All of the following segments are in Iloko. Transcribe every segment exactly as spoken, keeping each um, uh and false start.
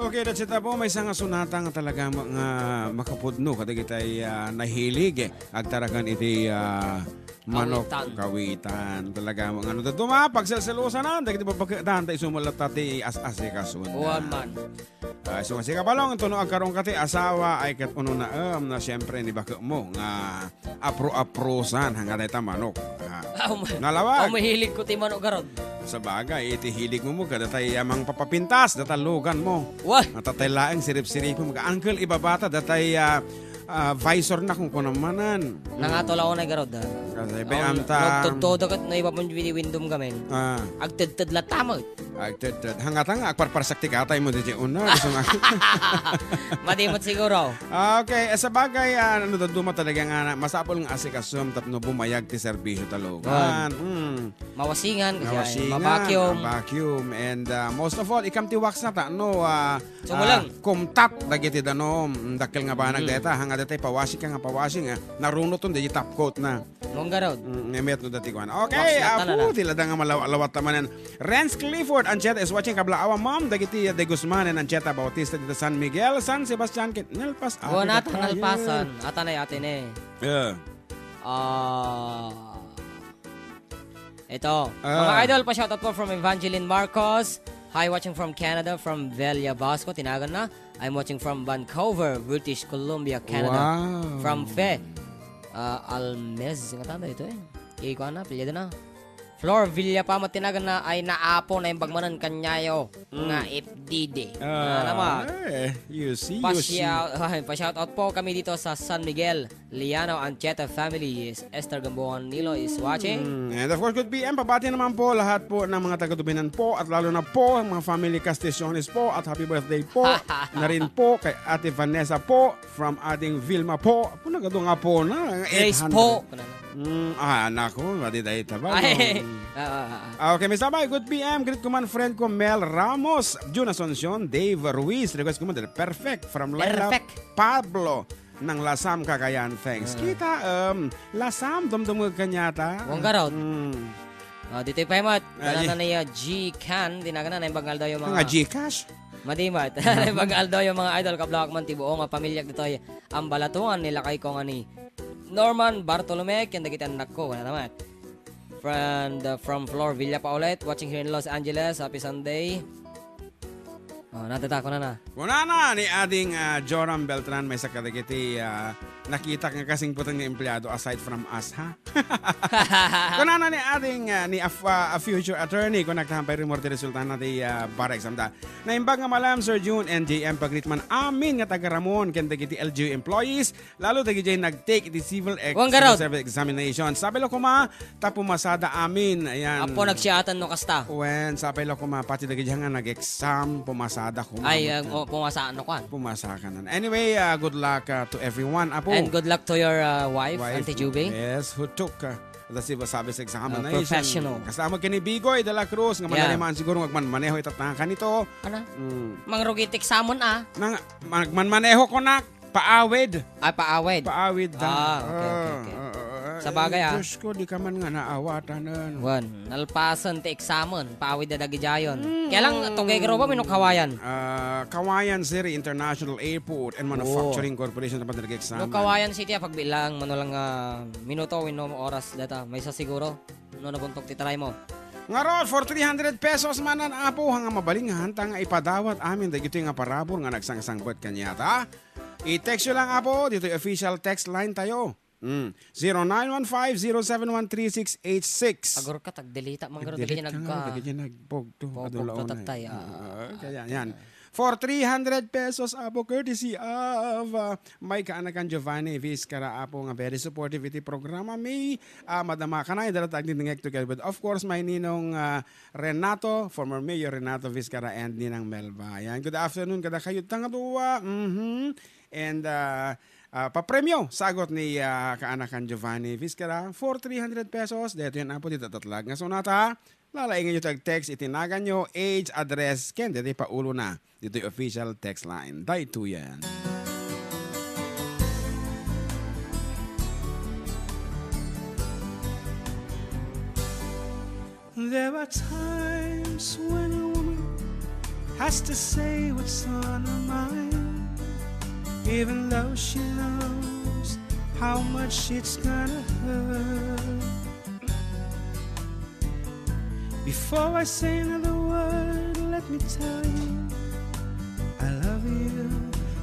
Okay, that's it po. Maysa nga sonata nga talaga ma-, nga makapudno kadagitay, ah, nahilig, eh, agtaragan iti, ah, manok, kawitan. Kawitan. Talaga nga ano, daduma, pagselselosanan, dagiti babaketan, ta isu met latta ti as-asikasona. Wen man. Ah, so, si Kabalong, inton no agkaroon ka ti asawa, ay ket uno na, em, na siyempre ni baket mo nga apro-aprosan, hangga dayta manok. Ah, Aw, ma-, nalawag. Aw, mahilig ko ti manok, garod. Sabagay, iti hilig mo mo, kada tay amang papapintas, data lugan mo. Wah! Matatay laeng sirip-sirip mo. Uncle, ibabata, datay, ah, ah, visor na kung kunamanan. Nangato la unay, garod, ah. Kasi, be, Aw, amta. Nagtudtodo ket no, iba pon window gamin. Ah. Agtedted la tamot. Agtedted. Hangata nga, agparparsak ti katay mo, di di una. Gusto nga. Madimot siguro. Ah, okay. Eh, sa bagay, ah, ano, daduma talaga nga, na-, masapul nga asikasum tapno bumayag ti serbisyo ta lugan. Yan. Mm. Mawasingan, kasi Mawasingan, mabacuum. Ang vacuum. And, ah, most of all, ikam ti wax na ta, no? Ah, Sumulang. Ah, kumtat, dagiti danom. Mm, dakkel nga banag Mm. deta. Hanga deta, pawasing ka nga pawasing, ah. Narunoton, di top coat na. Monggarod. Mm, ngemet no dati kuan. Okay, Wax na apo, talaga. Ti lada nga malaw-, lawat ta manen. Renz Clifford, Ancheta is watching, kablaawa, ma'am, dagiti De Guzman and Ancheta Bautista dito San Miguel, San Sebastian, ket nalpas, Wan ate, ata, natayen. Nalpasan. Ata na, ate, ne. Yeah. Ah. Ito. Ah. Mga idol, pa-shoutout po from Evangeline Marcos. Hi, watching from Canada, from Velia Basco, tinagan na. I'm watching from Vancouver, British Columbia, Canada. Wow. From Fe, ah, Almez. Nga tanda ito eh. Ikuan na, apelyido na. Flor Villapama, tinagan na, ay naapo na yung bagmanan kanyayo Mm. nga F D D. Ah, Ano naman? eh, you see, you see. Pa-shout-, ay, pa-shoutout po kami dito sa San Miguel, Liano Ancheta family. Is Esther Gamboan Nilo is watching. Mm, and of course, good P M, pabati naman po lahat po ng mga taga-Dubinan po at lalo na po ang mga family Casticiones po at happy birthday po na rin po kay Ate Vanessa po from Ading Vilma po. Apo, nagado nga po na, Grace eight hundred. Po. Mm, ah, nako, madi dahil tabang. Ay, Mm. ah, ah, ah. Ah, okay, may sabay. Good P M. Greet ko man friend ko, Mel Ramos, Jun Asuncion, Dave Ruiz. Request ko man, perfect. From Laila Perfect. Pablo ng Lasam, Cagayan. Thanks. Ah. Kita, um, Lasam, dumdumag kanyata. Wanggarot. Mm. Ah, dito pa, Mat. Ah, Wala na di- niya G Can. Di na ka na, naimbag nga aldaw yung Nga mga Gcash? Madimat. Naimbag nga aldaw yung mga idol, kablak man, tibuo nga pamilyak ditoy. Ang balatungan nila kay ko nga ni Norman Bartolome, kaya dagiti anak ko. Wala naman. Friend, uh, from Flor Villapaulet, watching here in Los Angeles. Happy Sunday. Oh, natata ko na na. Kunana ni ading, ah, Joram Beltran, maysa kadagiti, ah, nakita nga kasingpatan nga empleyado aside from us, ha? Kunana ni ading, ah, ni a f-, ah, a future attorney, kung nagtahampay rin mo ti resulta na ti, ah, bar exam da. Naimbag nga malam, Sir June and J M, pagrit man amin nga taga Ramon, ken dagiti L G U employees, lalo dagiti nag-take iti civil ex-, Wan garod. Civil service examination. Sabi lo kuma, ta pumasada amin. Ayan. Apo, nagsiatan no kasta. Wen, sabi lo kuma, pati dagiti nga nag-exam, pumasada kuma. Ay, ah, oh, pumasa, ano kwan? Pumasa ka na. Anyway, ah, good luck, ah, to everyone, Apo. And good luck to your, ah, wife, Wife, Auntie Juby. Yes, who took, ah, the civil service examination. Ah, professional. Kasama kini Bigoy de la Cruz, nga Yeah. manaliman siguro nga agmanmaneho itatangan ito. Ano? Mm. Mangrugi ti examen, ah. Nang, mag-, manmaneho ko na. Paawid. Ay, paawid. Paawid da. Ah, okay, okay, okay. Ah, ah, ah, Sa bagay, ah. Diyos ko, di ka man nga naawatanan. Wan, nalpasan ti examen, paawid da dagidiayon. Mm. Kaya lang, tugay garo ba, minok Hawaiian? Ah, Kawayan City International Airport and Manufacturing Oh. Corporation, dapat nag-examen. No, Kawayan City, ah, pagbilang, mano lang, ah, minuto, wenno oras data, maysa siguro, no, nabuntok ti try mo. Ngarud, for three hundred pesos manen, Apo, nga mabalingan, ta nga ipadawat amin, dagitoy nga parabur nga nagsangsangpet kaniata. I-text yo lang, Apo, ditoy official text line tayo. Mm. Zero nine one five zero seven one three six eight six. Agor ka, tagdelita, manggaro, Delete dagiti ka nga, nagka-, dagiti nagpogto. Pogto Adulaw na tatay, eh. Ah, ah, kaya yan. For three hundred pesos, Apo, courtesy of, uh, my kaanakan Giovanni Vizcara, Apo, nga very supportive iti programa. May, ah, madama ka na, idala tagdindingek together with, of course, my ninong, ah, Renato, former Mayor Renato Vizcara, and Ninang Melba. Yan. Good afternoon, kada kayo, tanga duwa. Mhm. And, ah, ah, papremyo, sagot ni, ah, kaanakan Giovanni Vizcara for three hundred pesos. Dito yan, Apo, dito tatlag nga sonata. Lalaingan nyo tag-text, itinagan nyo, age, address, ken dito paulo na. Dito yung official text line. Dito yan. There are times when a woman has to say what's on her mind, even though she knows how much it's gonna hurt. Before I say another word, let me tell you I love you.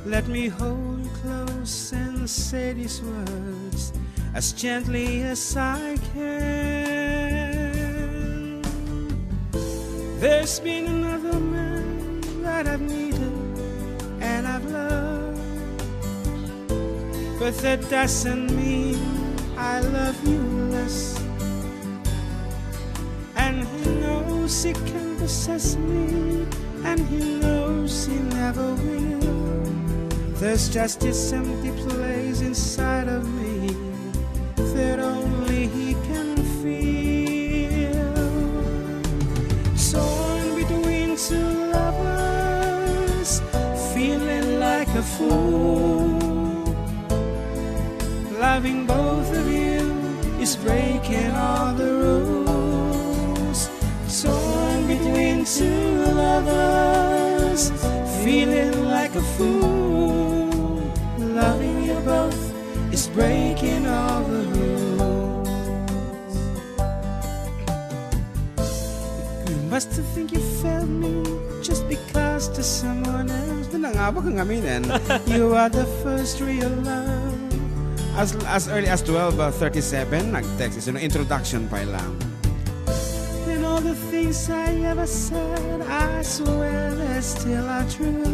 Let me hold you close and say these words as gently as I can. There's been another man that I've needed and I've loved, but that doesn't mean I love you less. And he knows he can possess me, and he knows he never will. There's just this empty place inside of me that only he can fill. Torn between two lovers, feeling like a fool. Loving both of you is breaking all the rules. Torn between two lovers, feeling like a fool. Loving you both is breaking all the rules. You must think you failed me just because there's someone else. Doon na nga, wag kang aminin. You are the first real love. As, as early as twelve thirty-seven, nag-text. Isu na introduction pa lang. And all the things I ever said, I swear they still are true.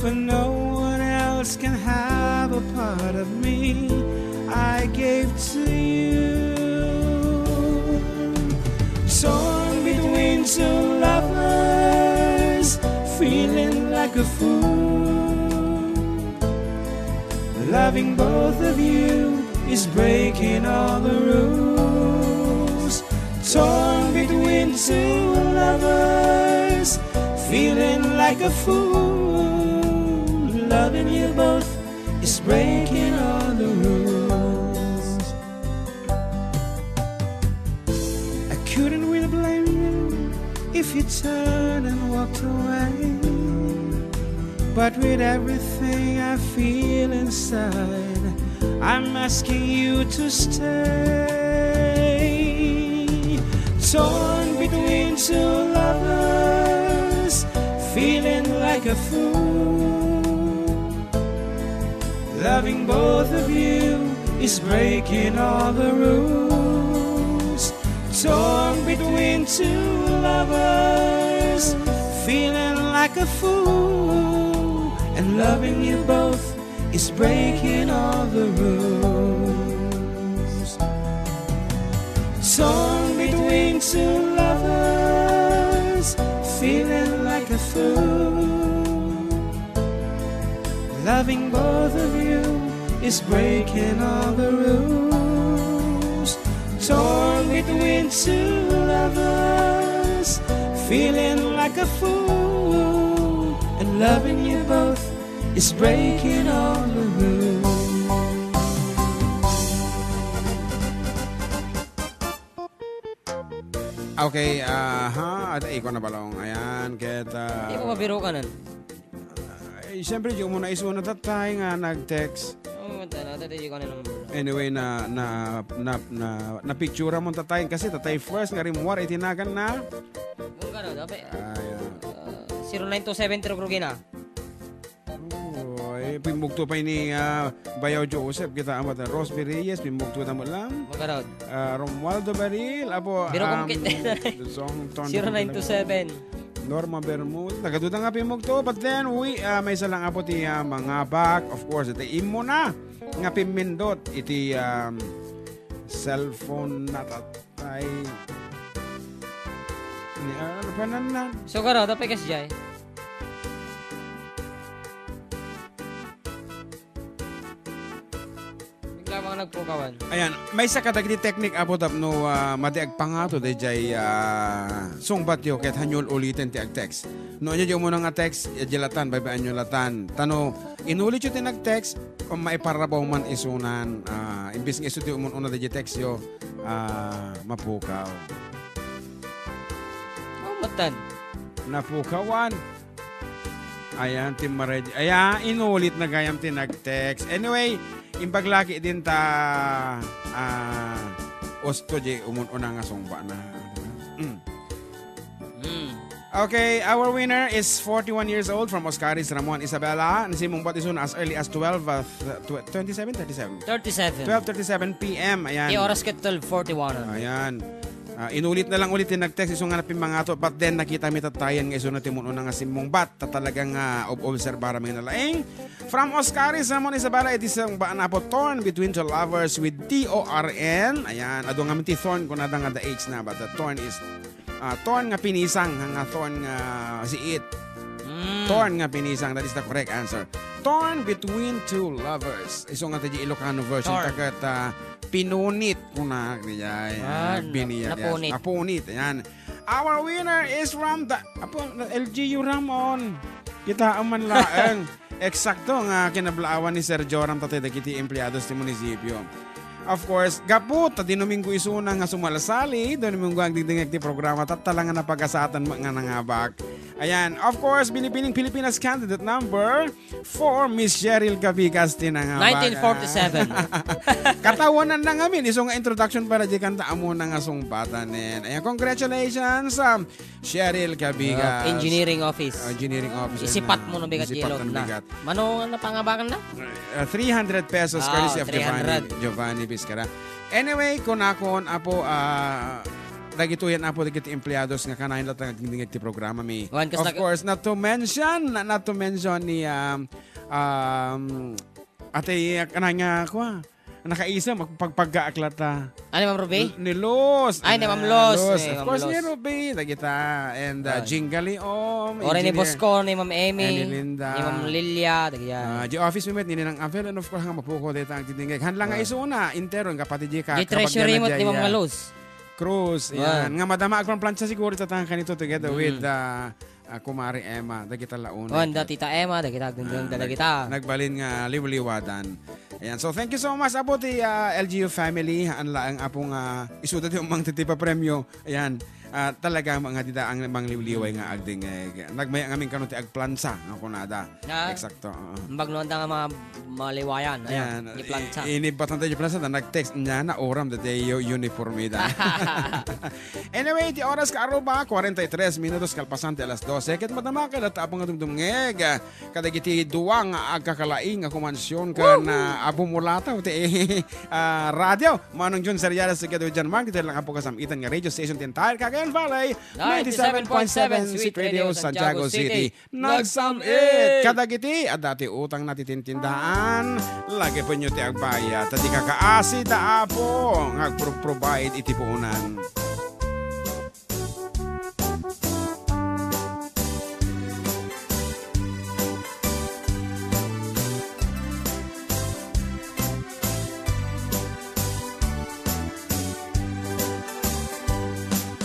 For no one else can have a part of me I gave to you. Torn between two lovers, feeling like a fool. Loving both of you is breaking all the rules. Torn between two lovers, feeling like a fool. Loving you both is breaking all the rules. I couldn't really blame you if you turned and walked away. But with everything I feel inside, I'm asking you to stay. Torn between two lovers, feeling like a fool. Loving both of you is breaking all the rules. Torn between two lovers, feeling like a fool. And loving you both is breaking all the rules. Torn between two lovers, feeling like a fool. Loving both of you is breaking all the rules. Torn between two lovers, feeling like a fool. And loving you both is breaking all the rules. Okay, aha, at ikaw na balong. Ayan, ket, ah, Di mo mabiro ka nun. Ay, siyempre, di mo na isu na tatay nga nag-text. Oo, tala, tala, di ko na number. Anyway, na, na, na, na, na-picture mo tatay kasi tatay first nga rimmuar iti nagan na. Kung gano, dapat, Ayan. ah, zero nine two seven, True Grugina. Oy, pimmugto pay ni, ah, Bayaw Joseph, kita amat na Rosby Reyes, pimmugto na mo lang. Magarod. Ah, Romualdo Baril, apo, Biro um, kung kit- Zong Ton zero nine two seven. Norma Bermud, nagaduda nga pimmugto, but then, we, ah, may isa lang apo ti, ah, mga back, of course, iti imo na nga pimmindot iti, um, cellphone na tat-, Ay. Ni, ah, ano pa nan, nan? So, karo, dapat kas jay. Bigla bang nagpukawan? Ayan, maysa kadagiti teknik, apo, tapno, ah, madi agpangato dayjay, ah, sungbatyo ket hanyo ul-uliten ti ag-text. No, anya di umuna nga text, adi latan, baybay-anyo latan. Tano, inulityo ti nag-text, kung maiparrabaw man isunan, ah, imbis nga isu ti umun-una dayjay textyo, ah, mapukaw. Oh, matan. Napukawan. Ayan, Team Maray. Ayan, inulit na gayam ti nag-text. Anyway, imbag laki din ta, ah, usto di umun-una nga sungba na. Mm. Mm. Okay, our winner is forty-one years old from Oscaris, Ramon, Isabela. Nasimmungbat isuna as early as twelve, uh, th-, tw-, twenty-seven, thirty-seven? Thirty-seven. Twelve thirty-seven P M, ayan. Ti oras ket twelve forty-one. Ayan. Ah, inulit na lang ulit yung nag-text, isu nga napimmangato, but then nakita mi tattayan nga isuna ti mun-una nga simmungbat, ta talagang, ah, ob-, obserbaram nga nalaing. From Oscaris, Ramon, Isabela, iti sungba na po, Torn Between Two Lovers with T O R N. Ayan, adu nga ti thorn, kunada nga the H na, but the torn is, ah, torn nga pinisang, nga thorn nga siit. Mm. Torn nga pinisang, that is the correct answer. Torn Between Two Lovers. Isu nga ti Ilocano version, Torn. Tagat, ah, pinunit, kuna, di ay, ah, Ah, na-, biniyas. Napunit. Napunit, ayan. Our winner is from the, apo, L G U Ramon. Kita man laeng. Eksakto nga kinablaawan ni Sir Joram tatay dagiti empleados ti munisipyo. Of course, gapu ta Domingo isuna nga sumalsali, Domingo agdingdingeg ti programa, tattala nga napagasatan nga nangabak. Ayan, of course, Binibining Pilipinas candidate number four, Miss Cheryl Cabigas, ti nangabak. Nineteen forty-seven. Katawanan na ngamin, isu nga introduction para di kanta amuna nga sungpatanen. Ayan, congratulations, um, Cheryl Cabigas. Ah, engineering office. Ah, engineering office. Isipat mo no bigat Isipat yellow no na. Bigat. Mano nga napangabakan na? Uh, three hundred pesos Ah, courtesy of Giovanni, three hundred. Giovanni Biscara. Anyway, kunakon, apo, ah, dagitoy yan, apo, dagiti empleados nga kanayon latta nga agdingdingeg ti programa mi. Wan, kas Of nak- course, not to mention, not to mention ni, um, um, ate, kanay nga, kwa, nakaisa, magpagpaggaak latta. Ano, Ma'am Ruby? N-, ni Luz. Ay, ni Ma'am Luz. Luz. Eh, Of Ma'am course, ni Luz. Ruby, dagita. And, uh, Ah. Jing Galiom, Ora ni engineer. Boss ko, ni Ma'am Amy, Annie Linda. Ni Ma'am Lilia, dagita. Ah, di office mi met, ni Ninang Avel, and of course, nga mapuko dayta agdingdingeg. Han lang nga Ah. isuna, intero, nga pati di ka, Di treasury kabagyan met, ni Ma'am Jaya. Luz. Cruz, Ah. yan. Nga madama agplanplancha siguro ita kanito together Mm. with, uh, uh, Kumari Emma, dagita launay. Oh, anda Tita Emma, dagita, Ah, dagita, nag-, dagita. Nagbalin nga liwliwadan. Ayan. So, thank you so much, apo ti, uh, L G U family. Haan laeng, apo, nga isuda ti umang ti papremyo. Ayan. Ah, talaga, mga dida ang mangliwliway nga agdingeg. Nagmaya ngamin kano ti agplansa, nga kunada. Ah. Eksakto, oo. Imbag no, anda nga mga maliwayan. Ayan. Ayan, di plansa. I-, inibbatan tayo di plansa, na nag-text niya na oram dati yu-, uniforme da. Anyway, ti oras ka aruba, kwarenta y tres minutos kalpasan ti alas dose. Ket madama ka data apong dumdumngeg. Kadagiti dua nga agkakalaing nga kumansion ken, ah, abumulataw ti, ah, radio. Manong Jun Seriales together with John Mark, dito lang apo kasamitan nga radio station ti entire Cagayan Valley. Ninety-seven point seven Sweet Radio, Santiago City. Nagsam-it kadagiti adda ti utang na ti tintindaan. Lagi po nyo ti agbayad. Ta di kakaasi da apo nga agpro-provide iti puunan.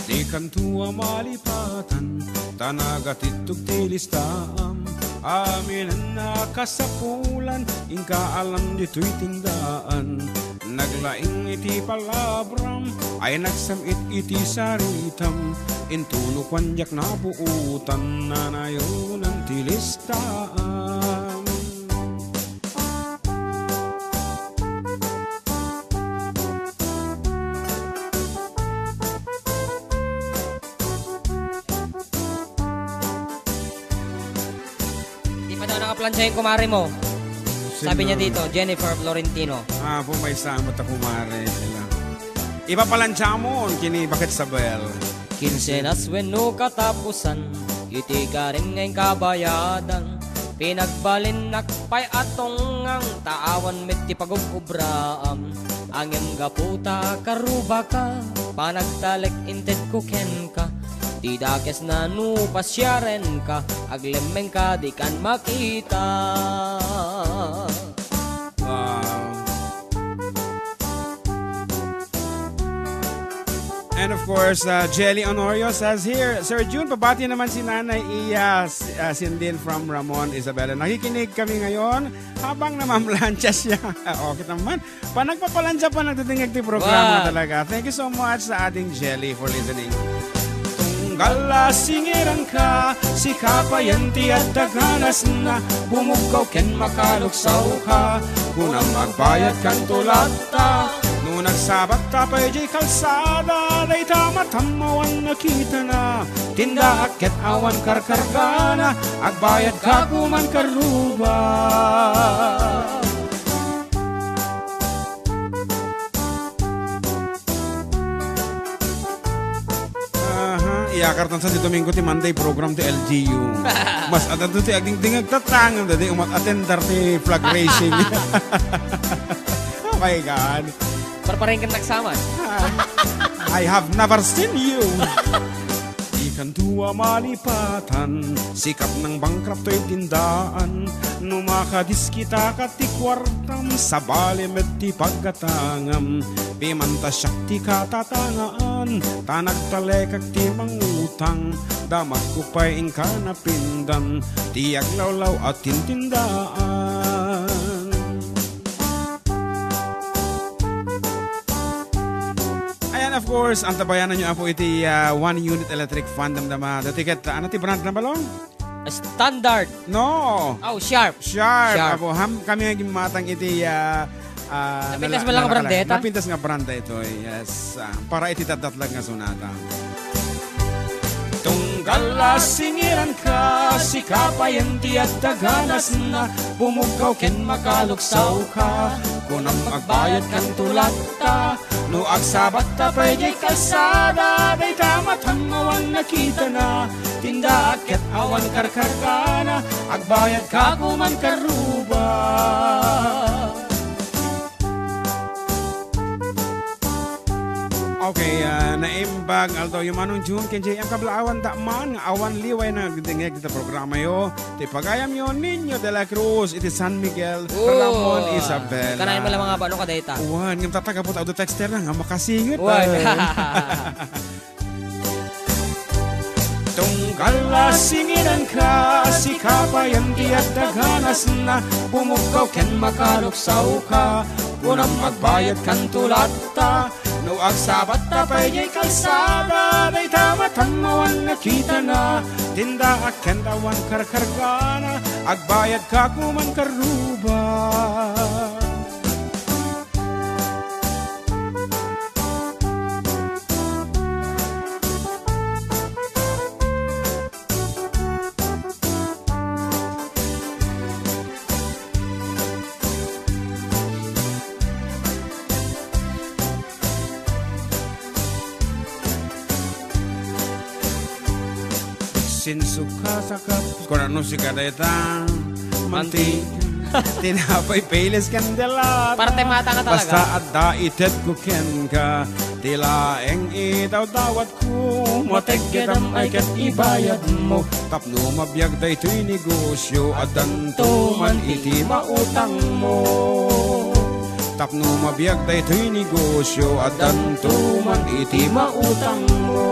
Dikanto a malipatan, ta nagatittog ti listaam. Aminen a kasapulan, inka alam ditoy tindaan. Naglaing iti palabram, ay nagsam-it iti saritam. Intono kuan diak napuotan, nanayonan ti listaam. Di pa daw nakaplancha yung kumare mo. Sabi niya dito, Jennifer Florentino. Ah, po, may sama ta kumare. Ipapalancha mo, kini bakit Sabel? Kinsenas wenno katapusan, iti karin nga kabayadan. Pinagbalinnak pay a tungngang, ta awan met ti pagub-ubraam. Ngem gapu ta karubaka, panagtalek intedko kenka. Ti dakes na no pasiarenka, aglemmengka dikan makita. Wow. And of course, uh, Jelly Honorio says here, "Sir Jun, pabati naman si Nanay Iya, si, uh, Sindin from Ramon, Isabela. Nakikinig kami ngayon habang namamlancha siya." Ah, okay naman. Panagpapalantsa pa nagdidingeg ti programa Wow. talaga. Thank you so much sa ating Jelly for listening. Kala singiranka, sika payen ti adda ganasna, bumugkaw ken makaluksawka, kunam agbayadkanto latta. No nagsabatta pay diay kalsada, dayta matammawan nakitana, tindaak ket awan karkargana, agbayadka koman karruba. Aha, iyakartan sa ti Domingo ti Monday program ti L G U. Mas adda ti agdingdingag tatangem, dadi umat attender ti flag raising. Oh my God. Parparengken nagsaman. I have never seen you. Ikanto a malipatan, sikat nang bankrupt toy tindaan. No makadiskita ka ti kuartam, sabali met ti paggatangam. Pimanta siak ti katatangaan, ta nagtalekak ti mangutang. Damakko pay inka napindan, ti aglawlaw a tintindaan. Ayan, of course, antabayanan nyo, Apo, iti, ah, One Unit Electric Fan, damdama. Dati ket, ano ti brand na balo? Standard. No. Oh, Sharp. Sharp. Sharp. Apo, ham, kami nga gimmatang iti, ah, ah, Napintas nala-, man lang nalaka-, brand deta? Napintas nga brand daytoy, yes. Ah, para iti datdatlag nga sonata. Tunggal a singiranka, sika payen ti adda ganasna, bumugkaw ken makaluksawka, kunam agbayadkanto latta. No agsabatta pay diay kalsada, dayta matammawan nakitana, tindaak ket awan karkargana, agbayadka koman karruba. Okay, ah, naimbag, although yung Manong June, ken J M Kablaawan, da man, nga awan liway na agdingeg iti programa yo. Ti pagayamyo, Niño de la Cruz, iti San Miguel, Oh. Ramon, Isabela. Kanayon mo lang mga bano ka dayta. Wan, ngem tatagapot, audio texter na nga makasingit. Wan. Ah. Tunggal a singiranka, sika payen ti adda ganasna, bumugkaw ken makaluksawka, kunam agbayadkanto latta. No agsabatta pay diay kalsada, dayta matammawan nakitana, tindaak ket awan karkargana, agbayadka koman karruba. Sinsuka sa kap-, kunano sika dayta? Manti-, Manti-, tinapay, payless, kandelata. Parte mata nga talaga. Basta adda itedko kenka, ti laeng idawdawat Kung mateggetam ay ket ibayadmo, tapno mabiag daytoy negosyo, addanto man iti mautangmo. Tapno mabiag daytoy negosyo, addanto man iti mautangmo.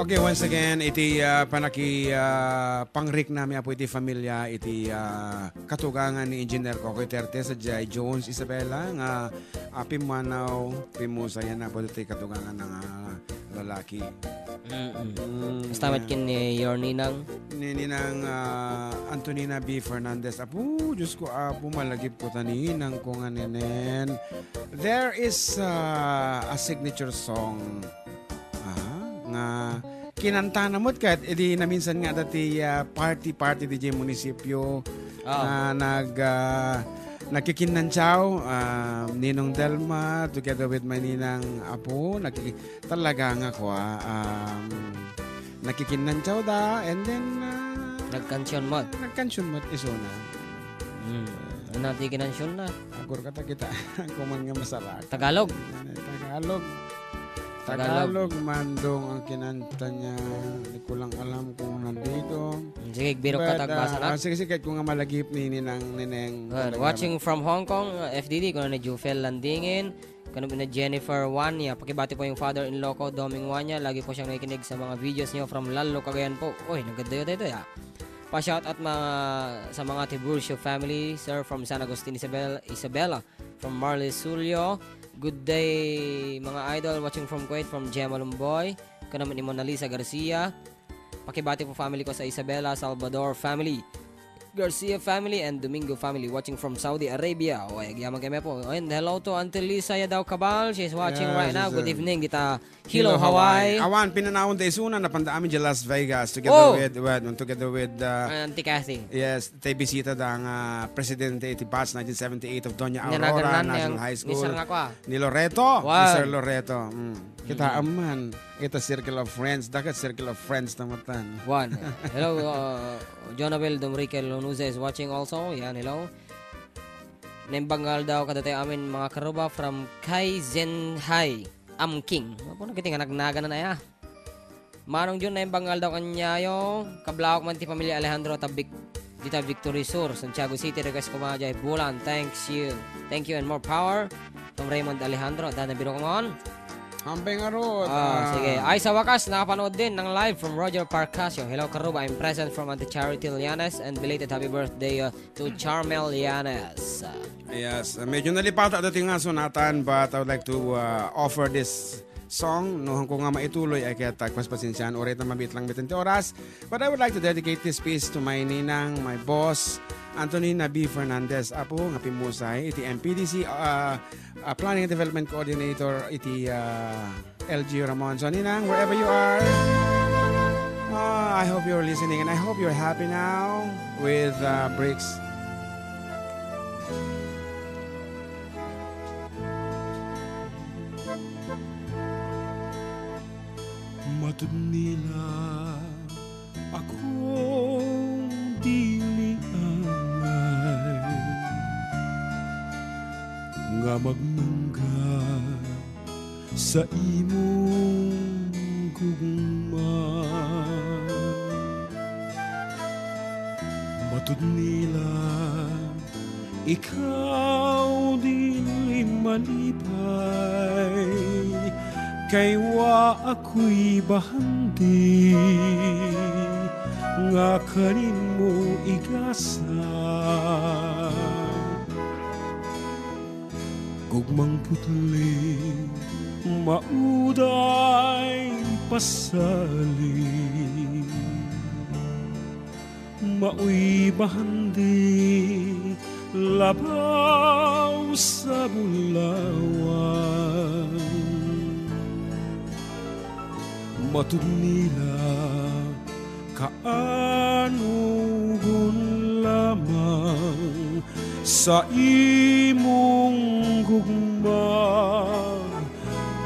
Okay, once again, iti, ah, panaki-, ah, pangriknami, Apo, iti familia, iti, ah, katugangan ni Engineer Kokoy Terte, sadiay Jones Isabela, nga, ah, pimmanaw, pimmusayan, Apo, iti katugangan nga lalaki. Mm-mm. Mm, Basta met yeah. ken ni your ninang. Ni Ninang, ah, Antonina B Fernandez. Apo, Diyos ko, Apo, malagip ko ta ninang ko nga nenen. There is, ah, a signature song Ah, nga kinantana met ket idi naminsan nga adda ti, ah, party-party diay munisipyo, Oo. ah, nag, ah, nagkikinnantiaw, ah, Ninong Delma together with my Ninang Apo, nagkiki-, talaga nga kua, um, nagkikinnantiawda, and then, ah, Nagkansion met. nagkansion met isuna. Hmm. Ano ti kinansion na? Agor ka ta kita. Kuman nga masarap. Tagalog? Tagalog. Tagalog. Tagalog, mandong ang kinanta niya. Hindi ko lang alam kung nandito. Sige, biro ka But, tagbasa ah, na. ah, sige, sige, kung nga malagip ni Ninang Neneng. Good. Talaga Watching na. from Hong Kong, uh, F D D, kuno ni Jufel Landingin, kuno ni Jennifer Wania. Pakibati po yung father-in-law ko, Doming Wania. Lagi po siyang nakikinig sa mga videos niyo from Lalo, Cagayan po. Uy, nagadayo tayo, ah. Pa-shoutout mga, sa mga Tiburcio family, sir, from San Agustin, Isabel, Isabela. from Marley Sulio. Good day, mga idol. Watching from Kuwait, from Gemma Lumboy. Kanaman ni Mona Lisa Garcia. Pakibati po family ko sa Isabela, Salvador family. Garcia family and Domingo family watching from Saudi Arabia. O, ay, agyaman kami po. And hello to Auntie Lisa Yadaw Cabal. She's watching Yeah, right now. she's Good there. evening, dita Hilo, Hilo, Hawaii. Hawaii. Awan, pinanawon da isuna, napanda amin di Las Vegas together Oh! with, with, together with, uh, Auntie Kathy. yes, tay bisita da nga presidente iti batch nineteen seventy-eight of Doña Aurora National High School. Ni Sir nga kwa. Ni Loreto. Wow. Ni Sir Loreto. Mm. Kita Mm. aman. Kita circle of friends. Dakat circle of friends tamatan. One. Hello, uh, Jonabel Dumriquel Lonuza is watching also. Yan, hello. Naimbag nga aldaw kadatayo amin mga karuba from Kaizenhai, Amking. Apo na kiti nga nagnaga na ya. Manong Jun, naimbag nga aldaw kanyayo. Kablawak man ti pamilya Alejandro Tabik, dita Victory Sur, Santiago City. Request ko mga jay Bulan. Thanks you. Thank you and more power. From Raymond Alejandro. Dana biro ko ngon. Ampay ngarud. Ah, Ah. sige. Ay, sa wakas, nakapanood din ng live from Roger Parcasio. Hello, Karuba. I'm present from Auntie Charity Llanes and belated happy birthday, uh, to Charmel Llanes. Yes, uh, medyo nalipata ito nga sunatan, but I would like to, uh, offer this song. No, ko nga maituloy, ay kaya tagpas pasensyaan, uray ta mabit lang bitin ti oras. But I would like to dedicate this piece to my ninang, my boss, Antonina B. Fernandez, apo, nga pimusay, iti M P D C, uh, uh, Planning and Development Coordinator, iti, uh, L G Ramon. So, Ninang, wherever you are, uh, I hope you're listening and I hope you're happy now with, uh, Bricks. Matudni la a kung dili angay nga magmangga sa imong gugma. Matudni la ikaw dili malipay, kaywa a kuy bahandi nga kanimo igasa. Gugmang putli, mauday pasali. Mauy bahandi labaw sa bulawan. Matudni la kaanugon lamang sa imong gugma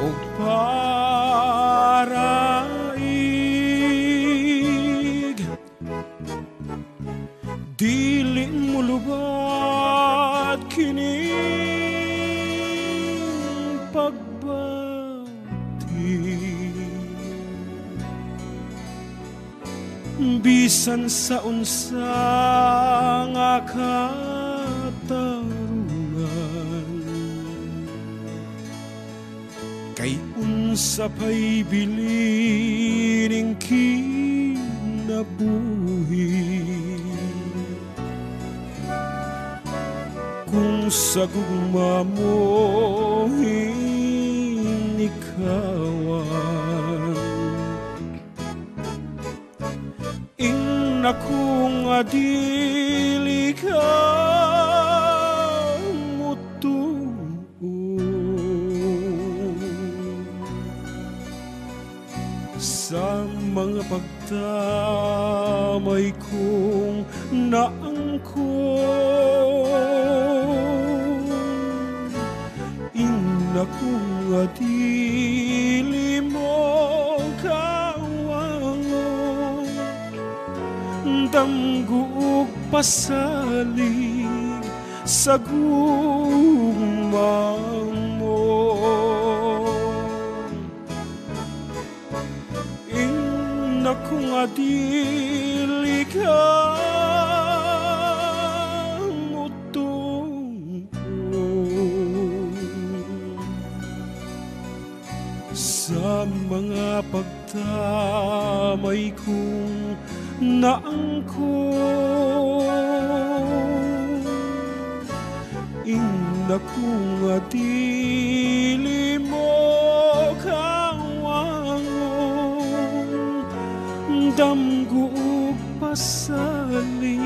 ug paraig. Dili mo lubad kining pagbati. Bisan sa unsa nga katarungan, kay unsa pay bilining kinabuhi? Kung sa gugma mo inikawan, innak ko nga dili ka mutuo. Sa mga pagdamay kong naangkon, innak ko nga dili mo kawangon. Damgook pasalig sa gugmam mo. Innak ko nga dili ka mutuo. Sa mga pagdamay kong naangkon, innak Dakong adili mo kawangon, damgo'g pasalig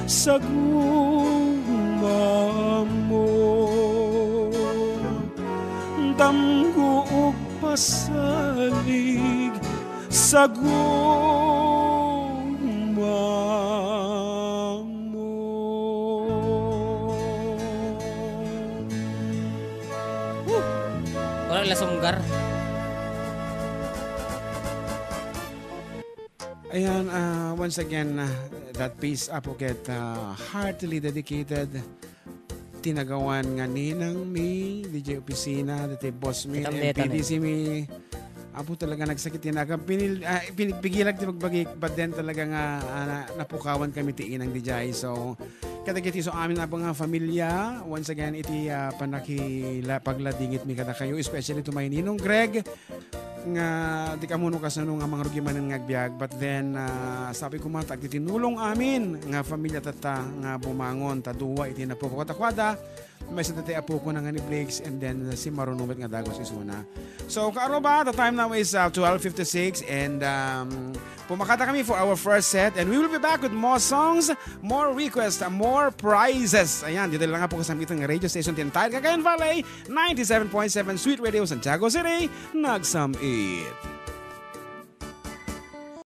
sa gumam mo. Damgo'g pasalig sa gumam mo. Wala la sunggar. Ayan, ah, once again, ah, that piece, Apo, ket, ah, heartily dedicated. Tinagawan nga ninang mi, D J Opisina, dati boss mi, Kitang and deta na P D C mi. Apo, talaga nagsakit ti nakam. Pinil-, ah, pinigpigilag ti pagbagi, but then talaga nga, ah, na-, napukawan kami ti inang D J. So, kadagiti so amin a nga familia, once again, iti, ah, panakila-, pagladingit mi kadakayo, especially to my Ninong Greg, nga di kamuno kasano nga mangrugi manen nga agbiag, but then, ah, sabi ko man, tagdi tinulong amin nga familia tatta nga bumangon, ta dua iti napukaw kadakuada, maysa ti apokona nga ni Briggs, and then, uh, si Maruno met nga dagus isuna. So, kaaruba, the time now is, uh, twelve fifty-six, and, um, pumakata kami for our first set, and we will be back with more songs, more requests, more prizes. Ayan, dito lang nga po kasambitan ng radio station, the entire Cagayan Valley, ninety-seven point seven Sweet Radio, Santiago City, nagsamit.